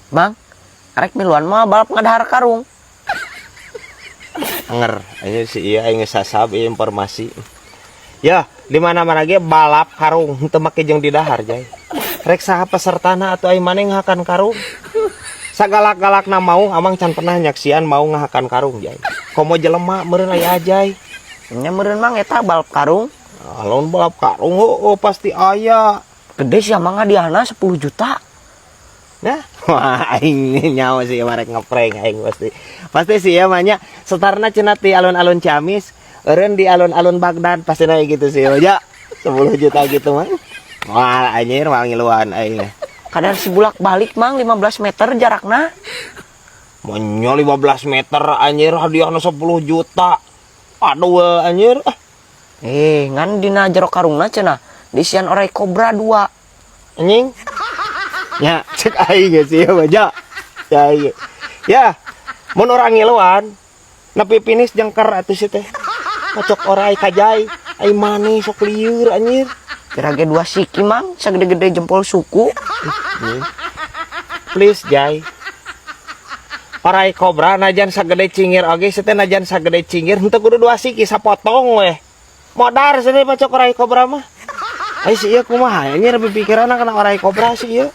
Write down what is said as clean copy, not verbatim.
Mang, arek miluan mah balap ngadahar karung? Anger, ini si iya aing geus sasab ieu informasi. Ya, di mana-mana ge balap karung henteu make jeung didahar, Jay. Rek saha pesertana atuh ai maneh ngahakan karung? Sagalak-galakna maung, Amang can pernah nyaksian maung ngahakan karung, Jay. Komo jelema meureun aya, Jay. Nya meureun, Mang, eta balap karung. Ah, lamun balap karung oh, pasti aya. Gede sih, Mang, hadiahna 10 juta. Nah, wah, aing nyawa sih marek ngeprank aing pasti. Pasti sih ya mah nya setarna cenah ti alun-alun Ciamis, eureun di alun-alun Baghdad pasti naik gitu sih. Ya, 10 juta gitu mah. Wah, anjir, mah ngiluan aing. Kadar si bulak balik, Mang, 15 meter jarakna. Manya 15 meter anjir, hadiahna 10 juta. Aduh anjir. Ah, Eh, ngan dina jero karungna cenah diisian oray kobra dua. Anjing. Ya, cek aing ge sih ya, ya. Ya, iya. Ya, mun urang ngiluan nepi finish jengker atuh si teh. Pacok oray kajai, ai maneh sok lieur anjir. Kira ge dua siki, Mang, sagede-gede jempol suku. Nih. Please, Jai. Oray kobra najan sagede cingir oge si teh, najan sagede cingir henteu kudu dua siki, sapotong weh. Modar si teh pacok oray kobra mah. Ai si ieu kumaha anjir pikiranna kana oray kobra si ieu?